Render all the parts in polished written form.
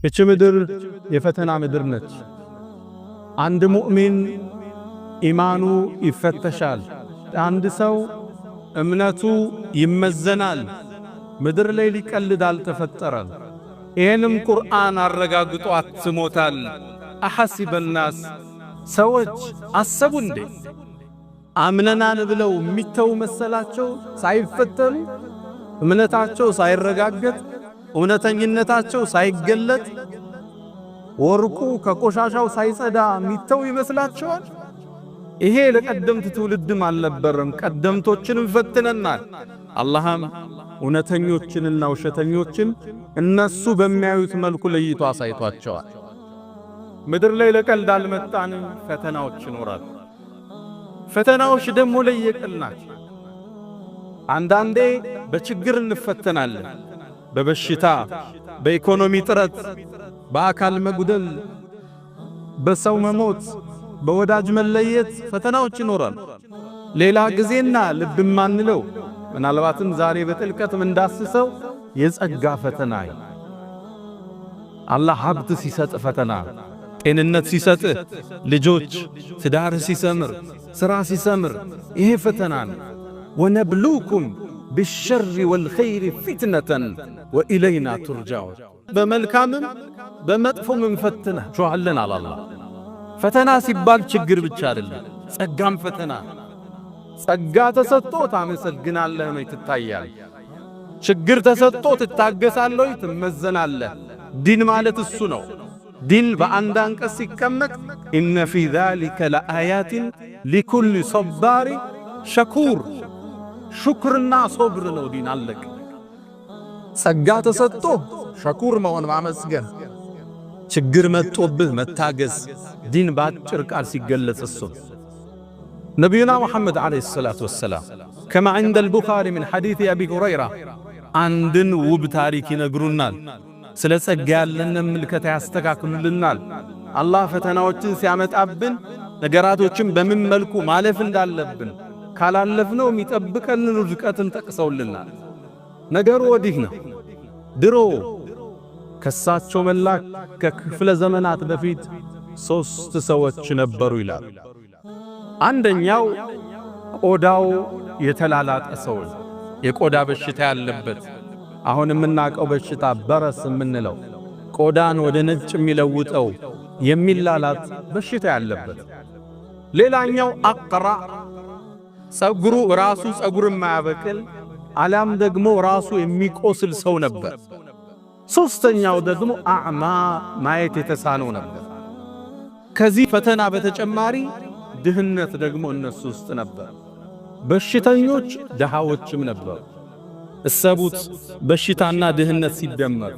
ይቺ ምድር የፈተና ምድር ነች። አንድ ሙእሚን ኢማኑ ይፈተሻል። አንድ ሰው እምነቱ ይመዘናል። ምድር ላይ ሊቀልድ አልተፈጠረም። ይህንም ቁርአን አረጋግጦ አትሞታል። أحسب الناس ሰዎች አሰቡ እንዴ? አምነናል ብለው የሚተው መሰላቸው? ሳይፈተኑ፣ እምነታቸው ሳይረጋገጥ፣ እውነተኝነታቸው ሳይገለጥ፣ ወርቁ ከቆሻሻው ሳይጸዳ የሚተው ይመስላቸዋል? ይሄ ለቀደምት ትውልድም አልነበረም። ቀደምቶችንም ፈትነናል። አላህም እውነተኞችንና ውሸተኞችን እነሱ በሚያዩት መልኩ ለይቶ አሳይቷቸዋል። ምድር ላይ ለቀልድ አልመጣንም። ፈተናዎች ይኖራሉ። ፈተናዎች ደግሞ ለየቅል ናቸው። አንዳንዴ በችግር እንፈተናለን። በበሽታ፣ በኢኮኖሚ ጥረት፣ በአካል መጉደል፣ በሰው መሞት፣ በወዳጅ መለየት ፈተናዎች ይኖራሉ። ሌላ ጊዜና ልብ ማንለው፣ ምናልባትም ዛሬ በጥልቀት ምንዳስሰው የጸጋ ፈተና፣ አላህ ሀብት ሲሰጥ ፈተና፣ ጤንነት ሲሰጥ፣ ልጆች፣ ትዳር ሲሰምር፣ ሥራ ሲሰምር ይሄ ፈተና ነው። ونبلوكم بالشر والخير فتنة وإلينا ترجعون። በመልካምም በመጥፎም እንፈትናችኋለን አለ አላህ። ፈተና ሲባል ችግር ብቻ አይደለም፣ ጸጋም ፈተና። ጸጋ ተሰጥቶ ታመሰግናለህ ወይ? ትታያለህ። ችግር ተሰጥቶ ትታገሳለህ ወይ? ትመዘናለህ። ዲን ማለት እሱ ነው። ዲን በአንድ አንቀጽ ሲቀመጥ إن في ذلك لآيات لكل صبار شكور። ሹክርና ሶብር ነው ዲን፣ አለቅ። ጸጋ ተሰጥቶ ሸኩር መሆን ማመስገን፣ ችግር መጥቶብህ መታገስ። ዲን በአጭር ቃል ሲገለጽ እሱ። ነቢዩና ሙሐመድ عليه الصلاة والسلام كما عند البخاري من حديث أبي هريرة አንድን ውብ ታሪክ ይነግሩናል። ስለ ጸጋ ያለንን ምልከታ ያስተካክሉልናል። አላህ ፈተናዎችን ሲያመጣብን ነገራቶችን በምን መልኩ ማለፍ እንዳለብን፣ ካላለፍነው የሚጠብቀንን ውድቀትን ጠቅሰውልናል። ነገሩ ወዲህ ነው። ድሮ ከሳቸው መላክ ከክፍለ ዘመናት በፊት ሶስት ሰዎች ነበሩ ይላል። አንደኛው ቆዳው የተላላጠ ሰው፣ የቆዳ በሽታ ያለበት፣ አሁን የምናውቀው በሽታ በረስ የምንለው ቆዳን ወደ ነጭ የሚለውጠው የሚላላጥ በሽታ ያለበት። ሌላኛው አቅራ፣ ጸጉሩ ራሱ ጸጉር የማያበቅል አላም ደግሞ ራሱ የሚቆስል ሰው ነበር። ሶስተኛው ደግሞ አዕማ፣ ማየት የተሳነው ነበር። ከዚህ ፈተና በተጨማሪ ድህነት ደግሞ እነሱ ውስጥ ነበር። በሽተኞች ድሃዎችም ነበሩ። እሰቡት፣ በሽታና ድህነት ሲደመር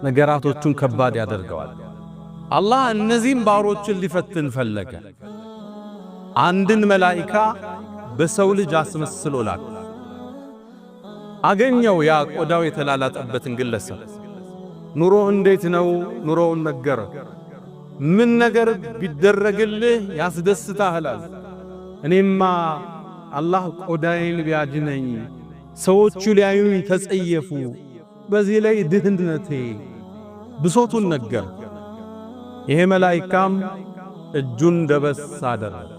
ነገራቶቹን ከባድ ያደርገዋል። አላህ እነዚህም ባሮችን ሊፈትን ፈለገ። አንድን መላኢካ በሰው ልጅ አስመስሎ ላከ። አገኘው ያ ቆዳው የተላላጠበትን ግለሰብ። ኑሮ እንዴት ነው? ኑሮውን ነገረ። ምን ነገር ቢደረግልህ ያስደስታሃል? እኔማ አላህ ቆዳዬን ቢያድነኝ፣ ሰዎቹ ሊያዩኝ ተጸየፉ፣ በዚህ ላይ ድህነቴ፣ ብሶቱን ነገር። ይሄ መላኢካም እጁን ደበስ አደረገ።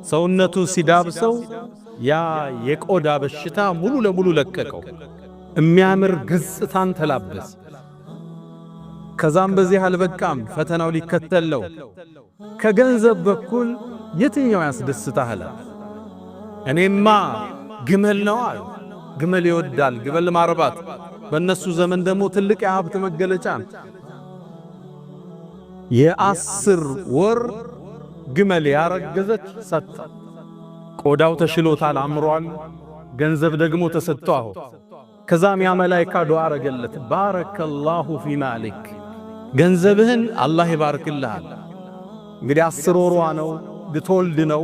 ሰውነቱ ሲዳብሰው ያ የቆዳ በሽታ ሙሉ ለሙሉ ለቀቀው። የሚያምር ገጽታን ተላበሰ። ከዛም በዚህ አልበቃም፣ ፈተናው ሊከተለው ከገንዘብ በኩል የትኛው ያስደስታል? እኔማ ግመል ነው አለ። ግመል ይወዳል፣ ግመል ማርባት በእነሱ ዘመን ደግሞ ትልቅ የሀብት መገለጫ ነው። የ10 ወር ግመል ያረገዘች ሰጠ። ቆዳው ተሽሎታል፣ አምሯል። ገንዘብ ደግሞ ተሰጥቶ። አሁን ከዛም ያ መላኢካ ዱዓ አረገለት። بارك الله في مالك፣ ገንዘብህን አላህ ይባርክልሃል። እንግዲህ 10 ወሯ ነው፣ ልትወልድ ነው።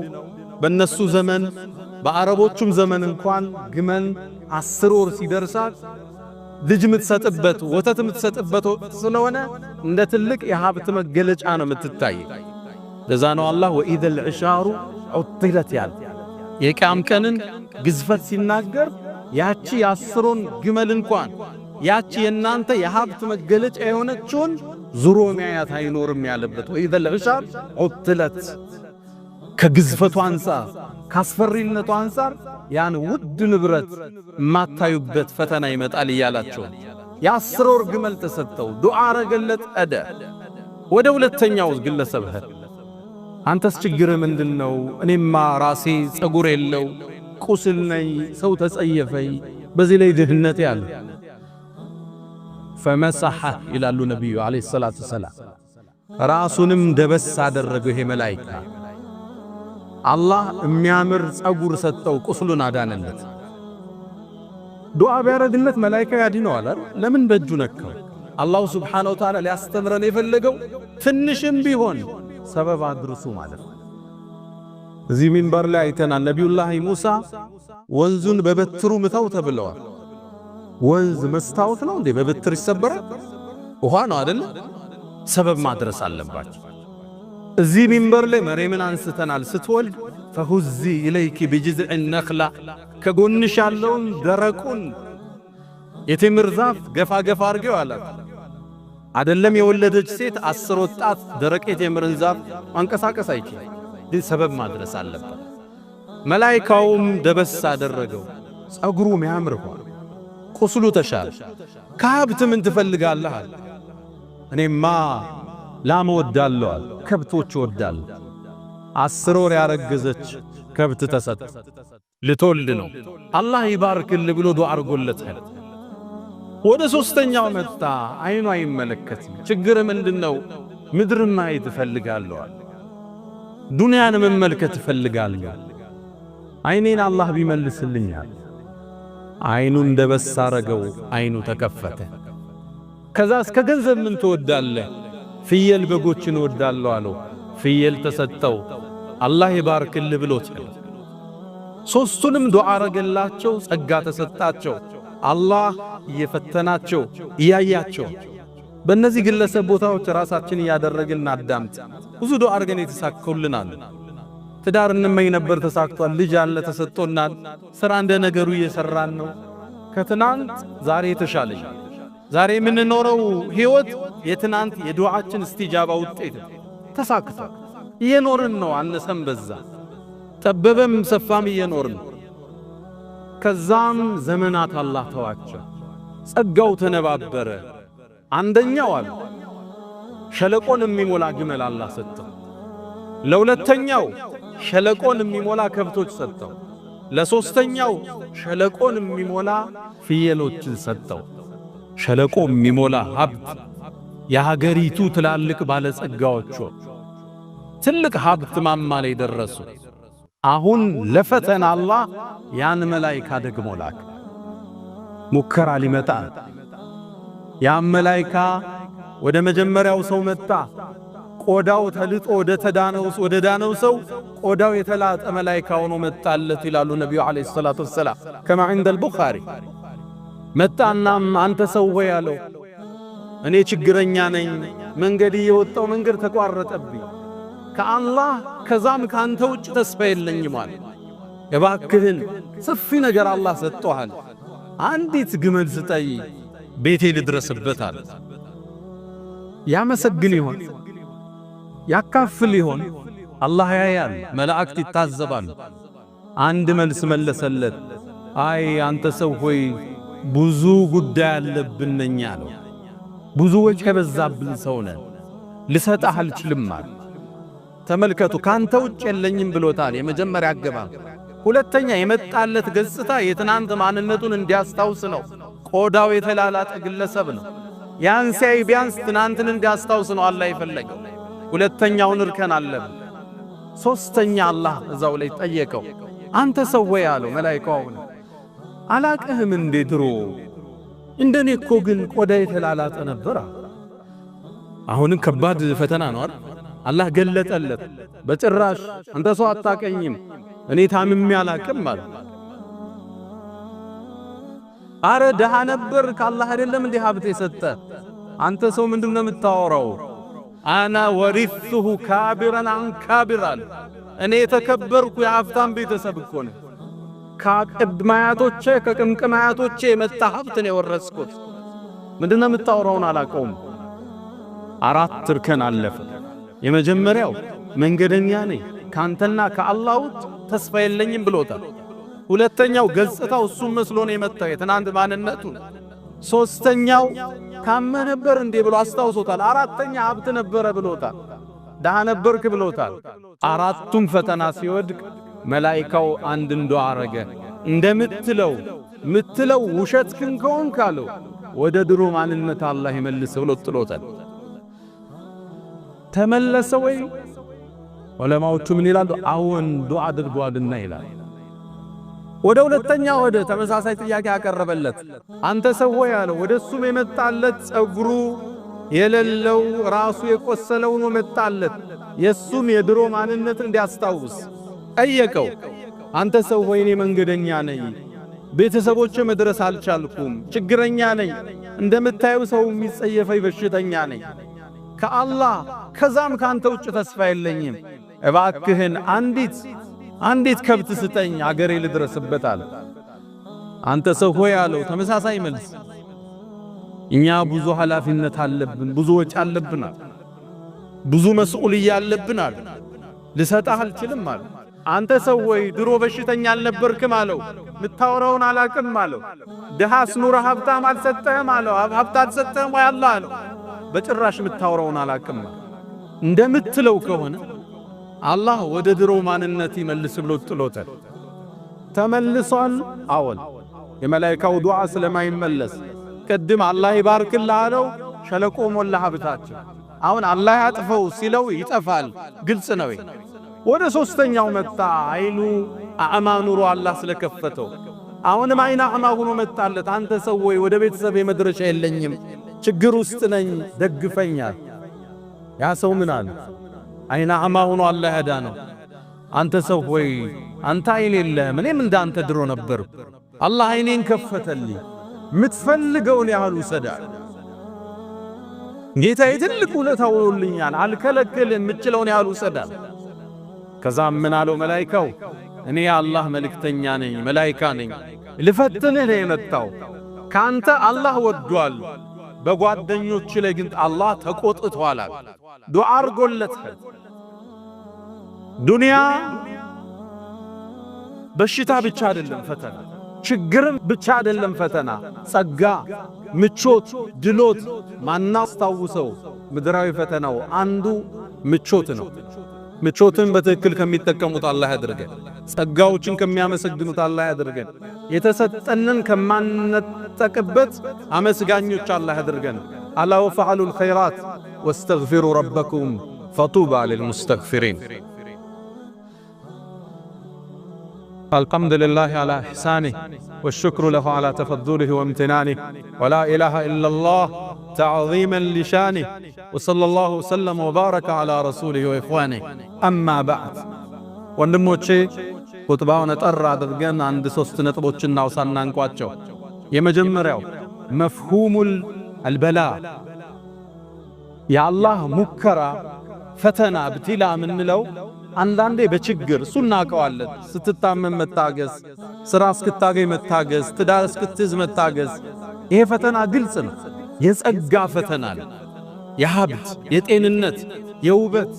በእነሱ ዘመን፣ በአረቦቹም ዘመን እንኳን ግመል 10 ወር ሲደርሳት ልጅ የምትሰጥበት፣ ወተት የምትሰጥበት ወቅት ስለሆነ እንደ ትልቅ የሀብት መገለጫ ነው የምትታይ። ለዛ ነው አላህ وإذا العشار عطلت ያለ። የቂያም ቀንን ግዝፈት ሲናገር ያቺ የ10ሩን ግመል እንኳን ያቺ የእናንተ የሀብት መገለጫ የሆነችውን ዙሮ ሚያያት አይኖርም ያለበት وإذا العشار عطلت። ከግዝፈቱ አንጻር ካስፈሪነቱ አንጻር ያን ውድ ንብረት የማታዩበት ፈተና ይመጣል እያላቸው የ10 ወር ግመል ተሰጠው። ዱዓ አረገለት። ኧደ ወደ ሁለተኛው ግለሰብ ሄደ። አንተስ ችግር ምንድነው? እኔማ ራሴ ጸጉር የለው፣ ቁስል ነኝ፣ ሰው ተጸየፈኝ፣ በዚህ ላይ ድህነት ያለ። فمسح ይላሉ ነቢዩ عليه الصلاة والسلام። ራሱንም ደበስ አደረገው። ይሄ መላይካ አላህ የሚያምር ጸጉር ሰጠው፣ ቁስሉን አዳነለት። ዱዓ ቢያረግለት መላይካ ያድነዋል አይደል? ለምን በእጁ ነካው? الله سبحانه وتعالى ሊያስተምረን የፈለገው ትንሽም ቢሆን ሰበብ አድርሱ ማለት ነው። እዚህ ሚንበር ላይ አይተናል። ነቢዩላህ ሙሳ ወንዙን በበትሩ ምታው ተብለዋል። ወንዝ መስታወት ነው እንዴ? በበትር ይሰበራል? ውሃ ነው አይደለ? ሰበብ ማድረስ አለባቸው። እዚህ ሚንበር ላይ መርየምን አንስተናል። ስትወልድ فهزي إليك بجذع النخلة፣ ከጎንሽ ያለውን ደረቁን የቴምር ዛፍ ገፋ ገፋ አድርገው አላት። አደለም የወለደች ሴት 10 ወጣት ደረቅ የቴምርን ዛፍ ማንቀሳቀስ አይችልም። ግን ሰበብ ማድረስ አለበት። መላይካውም ደበስ አደረገው። ጸጉሩ ሚያምር ሆነ፣ ቁስሉ ተሻለ። ከሀብት ምን ትፈልጋለህ አለ። እኔማ ላም እወዳለሁ አለ፣ ከብቶች እወዳለሁ። 10 ወር ያረገዘች ከብት ተሰጠ። ልትወልድ ነው። አላህ ይባርክልህ ብሎ ዱዓ አድርጎለታል። ወደ ሶስተኛው መጣ። አይኑ አይመለከትም። ችግር ምንድነው? ምድር ማየት እፈልጋለሁ አለ። ዱንያን መመልከት እፈልጋለሁ። አይኔን አላህ ቢመልስልኛል። አይኑን ደበስ አረገው። አይኑ ተከፈተ። ከዛ እስከ ገንዘብ ምን ትወዳለህ? ፍየል በጎችን እወዳለሁ አለው። ፍየል ተሰጠው። አላህ ይባርክልህ ብሎት ሶስቱንም ዱዓ አረገላቸው። ጸጋ ተሰጣቸው። አላህ እየፈተናቸው እያያቸው በእነዚህ ግለሰብ ቦታዎች ራሳችን እያደረግን እናዳምጥ። ብዙ ዱዓ አድርገን የተሳከውልናል። ትዳር እንመኝ ነበር፣ ተሳክቷል። ልጅ አለ፣ ተሰጥቶናል። ስራ እንደ ነገሩ እየሰራን ነው። ከትናንት ዛሬ የተሻለ፣ ዛሬ የምንኖረው ህይወት የትናንት የዱዓችን እስቲጃባ ውጤት ተሳክቷል። እየኖርን ነው። አነሰም በዛ፣ ጠበበም ሰፋም እየኖርን። ከዛም ዘመናት አላህ ተዋቸው፣ ጸጋው ተነባበረ። አንደኛው አለ ሸለቆን የሚሞላ ግመል አላህ ሰጠው። ለሁለተኛው ሸለቆን የሚሞላ ከብቶች ሰጠው። ለሶስተኛው ሸለቆን የሚሞላ ፍየሎችን ሰጠው። ሸለቆ የሚሞላ ሀብት፣ የሀገሪቱ ትላልቅ ባለጸጋዎቹ ትልቅ ሀብት ማማ ላይ ደረሱ። አሁን ለፈተና አላህ ያን መላይካ ደግሞ ላክ። ሙከራ ሊመጣ ያን መላይካ ወደ መጀመሪያው ሰው መጣ። ቆዳው ተልጦ ወደ ዳነው ሰው ቆዳው የተላጠ መላይካ ሆኖ መጣለት ይላሉ ነቢዩ عليه الصلاة والسلام كما عند البخاري። መጣናም አንተ ሰው ሆይ አለው፣ እኔ ችግረኛ ነኝ፣ መንገድ እየወጣው መንገድ ተቋረጠብኝ፣ ከአላህ ከዛም ካንተ ውጭ ተስፋ የለኝም አለ። እባክህን ሰፊ ነገር አላህ ሰጥቶሃል፣ አንዲት ግመል ስጠኝ፣ ቤቴ ልድረስበት አለ። ያመሰግን ይሆን? ያካፍል ይሆን? አላህ ያያል፣ መላእክት ይታዘባሉ። አንድ መልስ መለሰለት። አይ አንተ ሰው ሆይ፣ ብዙ ጉዳይ አለብን እኛ አለው። ብዙ ወጪ የበዛብን ሰው ነን፣ ልሰጥህ አልችልም አለ። ተመልከቱ፣ ካንተ ውጭ የለኝም ብሎታል። የመጀመሪያ አገባብ። ሁለተኛ የመጣለት ገጽታ የትናንት ማንነቱን እንዲያስታውስ ነው። ቆዳው የተላላጠ ግለሰብ ነው። ያን ሲያይ ቢያንስ ትናንትን እንዲያስታውስ ነው አላህ የፈለገው። ሁለተኛውን እርከን አለፈ። ሶስተኛ አላህ እዛው ላይ ጠየቀው። አንተ ሰው ወይ አለው መላኢካው፣ አሁን አላቅህም እንዴ? ድሮ እንደኔ እኮ ግን ቆዳ የተላላጠ ነበር። አሁንም ከባድ ፈተና ነው አይደል? አላህ ገለጠለት። በጭራሽ አንተ ሰው አታቀኝም፣ እኔ ታምሜ አላቅም አለ። አረ ደሃ ነበር፣ ከአላህ አይደለም እንዲህ ሀብት የሰጠ? አንተ ሰው ምንድን ነው የምታወራው? أنا ورثته كابرا عن كابر አለ። እኔ የተከበርኩ የሀብታም ቤተሰብ እኮ ነኝ። ከቅድመ አያቶቼ ከቅምቅም አያቶቼ የመጣ ሀብት ነው የወረስኩት። ምንድነው የምታወራውን አላውቀውም። አራት እርከን አለፈ። የመጀመሪያው መንገደኛ ነኝ ካንተና ከአላህ ውጭ ተስፋ የለኝም ብሎታል። ሁለተኛው ገጽታው እሱም መስሎ ነው የመጣው የትናንት ማንነቱ። ሶስተኛው ታመ ነበር እንዴ ብሎ አስታውሶታል። አራተኛ ሀብት ነበረ ብሎታል። ደሃ ነበርክ ብሎታል። አራቱም ፈተና ሲወድቅ መላኢካው አንድን ዱዓ አረገ። እንደምትለው ምትለው ውሸትክን ከሆንክ አለው ወደ ድሮ ማንነት አላህ ይመልስ ብሎ ጥሎታል። ተመለሰ ወይ? ዑለማዎቹ ምን ይላሉ? አዎን ዱዓ አድርጓልና ይላል። ወደ ሁለተኛ ወደ ተመሳሳይ ጥያቄ አቀረበለት። አንተ ሰው ሆይ አለው። ወደ እሱም የመጣለት ጸጉሩ የሌለው ራሱ የቆሰለው ነው መጣለት። የሱም የድሮ ማንነት እንዲያስታውስ ጠየቀው። አንተ ሰው ሆይ እኔ መንገደኛ ነኝ፣ ቤተሰቦቼ መድረስ አልቻልኩም፣ ችግረኛ ነኝ፣ እንደምታየው ሰው የሚጸየፈኝ በሽተኛ ነኝ። ከአላህ ከዛም ካንተ ውጭ ተስፋ የለኝም። እባክህን አንዲት ከብት ስጠኝ አገሬ ልድረስበት አለ። አንተ ሰው ሆይ አለው ተመሳሳይ መልስ። እኛ ብዙ ኃላፊነት አለብን፣ ብዙ ወጪ አለብናል፣ ብዙ መስኡልያ አለብናል። ልሰጥህ አልችልም አለ። አንተ ሰው ሆይ ድሮ በሽተኛ አልነበርክም አለው። ምታወራውን አላቅም አለው። ድሃስ ኑረህ ሀብታም አልሰጠህም አለው። ሀብት አልሰጠህም ወይ አላህ አለው። በጭራሽ ምታወራውን አላቅም አለው። እንደምትለው ከሆነ አላህ ወደ ድሮ ማንነት ይመልስ ብሎ ጥሎታል። ተመልሷል። አዎን የመላኢካው ዱዓ ስለማይመለስ ቅድም አላህ ይባርክልህ አለው፣ ሸለቆ ሞላ ሀብታቸው። አሁን አላህ ያጥፈው ሲለው ይጠፋል። ግልጽ ነው። ወደ ሶስተኛው መጣ። አይኑ أعمى ኑሮ አላህ ስለከፈተው አሁንም አይን أعمى ሆኖ መጣለት። አንተ ሰው ወይ ወደ ቤተሰብ የመድረሻ የለኝም፣ ችግር ውስጥ ነኝ፣ ደግፈኛል። ያ ሰው ምን አለ? አይን أعمى ሆኖ አላህ ያዳነው። አንተ ሰው ሆይ አንተ አይን የለህም፣ እኔም እንዳንተ ድሮ ነበርኩ። አላህ አይኔን ከፈተልኝ፣ ምትፈልገውን ያህል ውሰዳል። ጌታዬ ትልቅ ውለታ ውሎልኛል፣ አልከለክልም፣ የምችለውን ያህል ውሰዳል። ከዛም ምን አለው መላኢካው? እኔ የአላህ መልእክተኛ ነኝ፣ መላኢካ ነኝ፣ ልፈትንህ ነው የመጣው። ካንተ አላህ ወዷል፣ በጓደኞች ላይ ግን አላህ ተቆጥቷል። ዱዓ አርጎለታል። ዱንያ በሽታ ብቻ አይደለም ፈተና፣ ችግርም ብቻ አይደለም ፈተና። ጸጋ፣ ምቾት፣ ድሎት ማናስታውሰው ምድራዊ ፈተናው አንዱ ምቾት ነው። ምቾትን በትክክል ከሚጠቀሙት አላህ ያድርገን። ጸጋዎችን ከሚያመሰግኑት አላህ ያድርገን። የተሰጠንን ከማንነጠቅበት አመስጋኞች አላህ ያድርገን። ألا وافعلوا الخيرات واستغفروا ربكم فطوبى للمستغفرين። الحمد لله على إحسانه والشكر له على تفضله وامتنانه ولا إله إلا الله تعظيما لشانه وصلى الله وسلم وبارك على رسوله وإخوانه أما بعد። ወንድሞቼ ኹጥባውን ጠር አድርገን አንድ ሶስት ነጥቦችን እናውሳና እንቋጨው። የመጀመሪያው مفهوم البلاء የአላህ ሙከራ ፈተና ابتلاء የምንለው አንዳንዴ በችግር እሱ እናውቀዋለን። ስትታመም መታገስ፣ ስራ እስክታገኝ መታገስ፣ ትዳር እስክትይዝ መታገስ፣ ይሄ ፈተና ግልጽ ነው። የጸጋ ፈተና ነው። የሀብት፣ የጤንነት፣ የውበት፣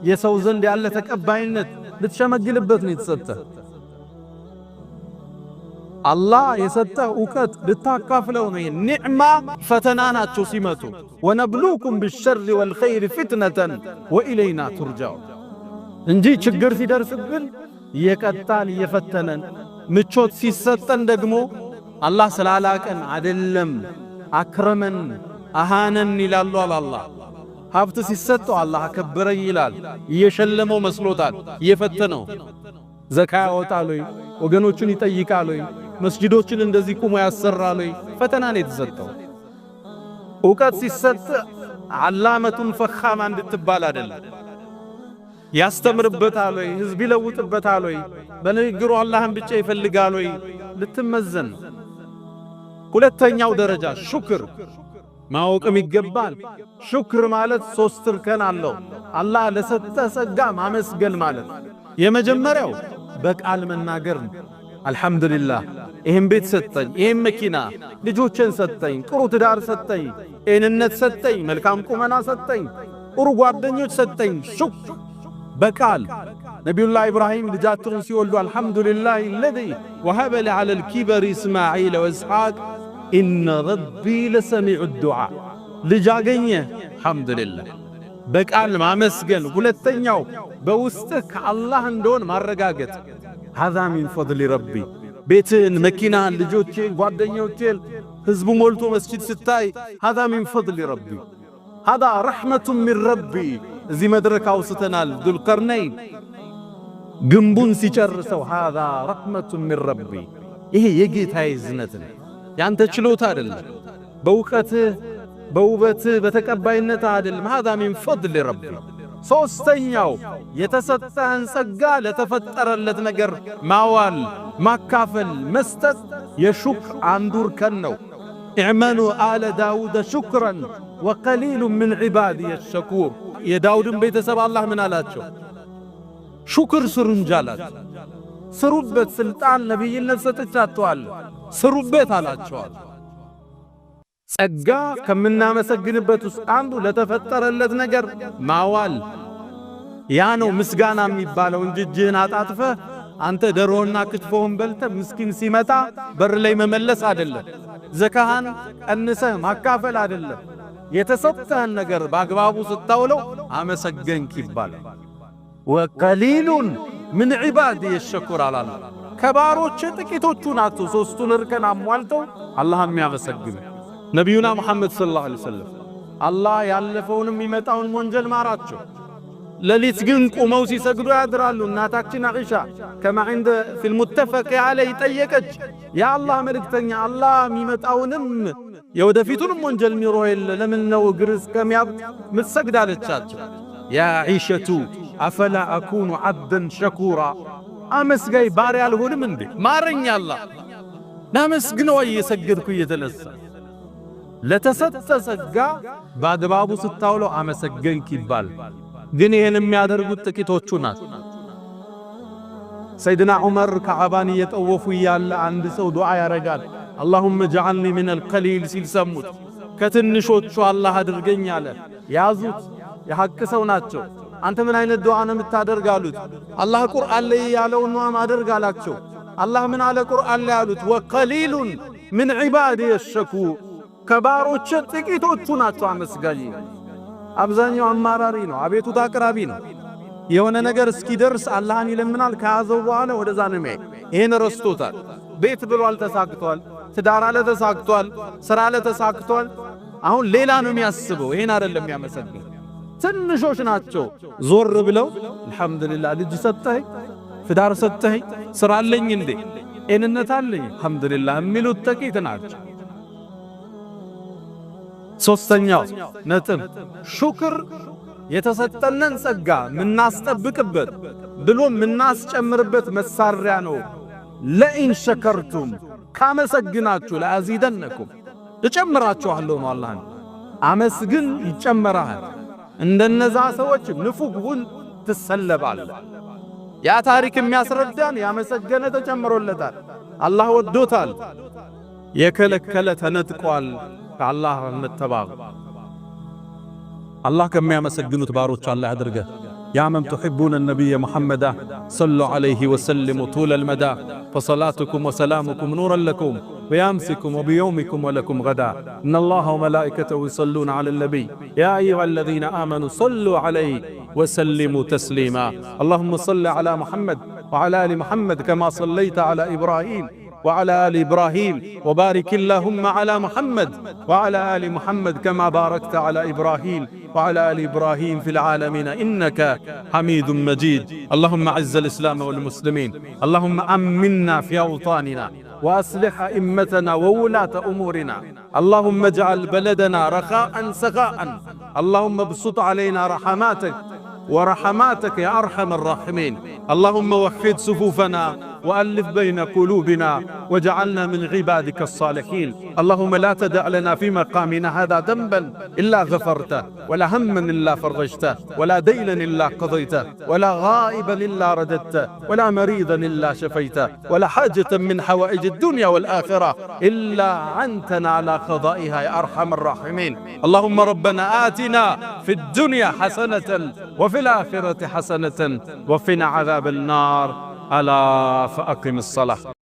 የሰው ዘንድ ያለ ተቀባይነት ልትሸመግልበት ነው የተሰጠ። አላህ የሰጠህ እውቀት ልታካፍለው ነው። ኒዕማ ፈተና ናቸው ሲመጡ። ونبلوكم بالشر والخير فتنة وإلينا ترجعون እንጂ ችግር ሲደርስብን እየቀጣን እየፈተነን፣ ምቾት ሲሰጠን ደግሞ አላህ ስላላቀን አይደለም። أكرمن أهانن ይላሉ አላህ። ሀብት ሲሰጠው አላህ አከበረኝ ይላል። እየሸለመው መስሎታል፣ እየፈተነው። ዘካ ያወጣል ወይ? ወገኖቹን ይጠይቃል ወይ? መስጂዶችን እንደዚህ ቁሞ ያሰራል ወይ? ፈተና ነው የተሰጠው። እውቀት ሲሰጥ علامة فخامة እንድትባል አይደለም። ያስተምርበታል ወይ? ህዝብ ይለውጥበታል ወይ? በንግግሩ አላህን ብቻ ይፈልጋል ወይ? ልትመዘን። ሁለተኛው ደረጃ ሹክር ማወቅም ይገባል። ሹክር ማለት ሶስት እርከን አለው። አላህ ለሰጠ ጸጋ ማመስገን ማለት የመጀመሪያው በቃል መናገር ነው። አልሐምዱሊላህ ይህን ቤት ሰጠኝ፣ ይህን መኪና፣ ልጆችን ሰጠኝ፣ ጥሩ ትዳር ሰጠኝ፣ ጤንነት ሰጠኝ፣ መልካም ቁመና ሰጠኝ፣ ጥሩ ጓደኞች ሰጠኝ። ሹክር በቃል ነቢዩላህ ኢብራሂም ልጃቸውን ሲወልዱ الحمد لله الذي وهب لي على الكبر إسماعيل وإسحاق إن ربي لسميع الدعاء። ልጅ አገኘ፣ አልሐምዱሊላህ። በቃል ማመስገን። ሁለተኛው በውስጥህ ከአላህ እንደሆን ማረጋገጥ። هذا من فضل ربي። ቤትህን፣ መኪናህን፣ ልጆቼን፣ ጓደኞቼን፣ ህዝቡ ሞልቶ መስጂድ ስታይ هذا من فضل ربي، هذا رحمة من ربي። እዚህ መድረክ አውስተናል። ዙልቀርነይን ግንቡን ሲጨርሰው هذا رحمة من ربي፣ ይሄ የጌታዬ እዝነት ነው፣ ያንተ ችሎታ አይደለም፣ በእውቀትህ፣ በውበትህ፣ በተቀባይነት አይደለም። هذا من فضل ربي። ሶስተኛው የተሰጠህን ጸጋ ለተፈጠረለት ነገር ማዋል፣ ማካፈል፣ መስጠት የሹክር አንዱ እርከን ነው። اعملوا آل داود شكرا وقليل من عبادي الشكور። የዳውድን ቤተሰብ አላህ ምን አላቸው? ሹክር ስሩ እንጂ አላቸው። ስሩበት፣ ስልጣን ነቢይነት ሰጥቻቸዋለሁ፣ ስሩበት አላቸዋል። ጸጋ ከምናመሰግንበት ውስጥ አንዱ ለተፈጠረለት ነገር ማዋል፣ ያ ነው ምስጋና የሚባለው እንጂ እጅህን አጣጥፈህ አንተ ደሮና ክትፎውን በልተህ ምስኪን ሲመጣ በር ላይ መመለስ አይደለም። ዘካህን ቀንሰህ ማካፈል አይደለም። የተሰጠህን ነገር በአግባቡ ስታውለው አመሰገንክ ይባላል። وقليل من عبادي الشكور አላለ። ከባሮች ጥቂቶቹ ናቸው ሶስቱን እርከን አሟልተው አላህ የሚያመሰግኑ። ነቢዩና ሙሐመድ صلى الله عليه وسلم አላህ ያለፈውንም የሚመጣውን ወንጀል ማራቸው። ሌሊት ግን ቁመው ሲሰግዱ ያድራሉ። እናታችን አኢሻ كما عند في المتفق عليه ጠየቀች፣ የአላህ መልእክተኛ፣ አላህ የሚመጣውንም የወደፊቱንም ወንጀል ሚሮ የለ፣ ለምን ነው እግር እስከሚያብጥ ምትሰግድ አለቻቸው። يا عائشة أفلا أكون عبدا شكورا፣ አመስጋይ ባሪያ አልሆንም እንዴ? ማረኝ አላህ፣ ላመስግነው እየሰገድኩ እየተነሳ። ለተሰጠ ጸጋ በአግባቡ ስታውለው አመሰገንክ ይባል። ግን ይህን የሚያደርጉት ጥቂቶቹ ናቸው። ሰይድና ዑመር ከዓባን እየጠወፉ እያለ አንድ ሰው ዱዓ ያረጋል። اللهم اجعلني من القليل ሲል ሰሙት። ከትንሾቹ አላህ አድርገኝ አለ። ያዙት። የሐቅ ሰው ናቸው። አንተ ምን አይነት ዱዓ ነው የምታደርግ አሉት። አላህ ቁርአን ላይ ያለውን ነዋ ማደርግ አላቸው። አላህ ምን አለ ቁርአን ላይ አሉት። وقليل من عبادي الشكور፣ ከባሮች ጥቂቶቹ ናቸው አመስጋኝ። አብዛኛው አማራሪ ነው፣ አቤቱታ አቅራቢ ነው። የሆነ ነገር እስኪደርስ አላህን ይለምናል። ከያዘው በኋላ ወደዛ ነው የሚሄድ። ይሄን ረስቶታል። ቤት ብሏል ተሳክቷል። ትዳር አለ ተሳክቷል። ስራ አለ ተሳክቷል። አሁን ሌላ ነው የሚያስበው። ይሄን አይደለም የሚያመሰግን። ትንሾች ናቸው ዞር ብለው አልሐምዱሊላህ ልጅ ሰጠኸኝ፣ ትዳር ሰጠኸኝ፣ ስራ አለኝ እንዴ፣ ጤንነት አለኝ፣ አልሐምዱሊላህ የሚሉት ጥቂት ናቸው። ሶስተኛው ነጥብ ሹክር የተሰጠነን ጸጋ ምናስጠብቅበት ብሎ ምናስጨምርበት መሳሪያ ነው። لئن شكرتم፣ ካመሰግናችሁ፣ لأزيدنكم፣ እጨምራችኋለሁ ነው። አላህን አመስግን ይጨመራል። እንደነዛ ሰዎች ንፉግ ሁን ትሰለባለህ። ያ ታሪክ የሚያስረዳን ያመሰገነ ተጨምሮለታል፣ አላህ ወዶታል። የከለከለ ተነጥቋል። ከአላህ መተባበር አላህ ከሚያመሰግኑት ባሮች አላህ ያድርገህ። يا من تحبون النبي محمدا صلوا عليه وسلموا طول المدى، فصلاتكم وسلامكم نورا لكم بأمسكم وبيومكم ولكم غدا. إن الله وملائكته يصلون على النبي يا أيها الذين آمنوا صلوا عليه وسلموا تسليما. اللهم صل على محمد وعلى آل محمد كما صليت على إبراهيم وعلى آل إبراهيم، وبارك اللهم على محمد وعلى آل محمد كما باركت على إبراهيم وعلى آل إبراهيم في العالمين إنك حميد مجيد. اللهم أعز الإسلام والمسلمين، اللهم أمنا في أوطاننا وأصلح أئمتنا وولاة أمورنا، اللهم اجعل بلدنا رخاء سخاء، اللهم ابسط علينا رحماتك ورحماتك يا أرحم الراحمين، اللهم وحد صفوفنا. وألف بين قلوبنا واجعلنا من عبادك الصالحين. اللهم لا تدع لنا في مقامنا هذا ذنبا إلا غفرته، ولا هما إلا فرجته، ولا دينا إلا قضيته، ولا غائبا إلا رددته، ولا مريضا إلا شفيته، ولا حاجة من حوائج الدنيا والآخرة إلا أعنتنا على قضائها يا أرحم الراحمين. اللهم ربنا آتنا في الدنيا حسنة وفي الآخرة حسنة وقنا عذاب النار. ألا فأقم الصلاة.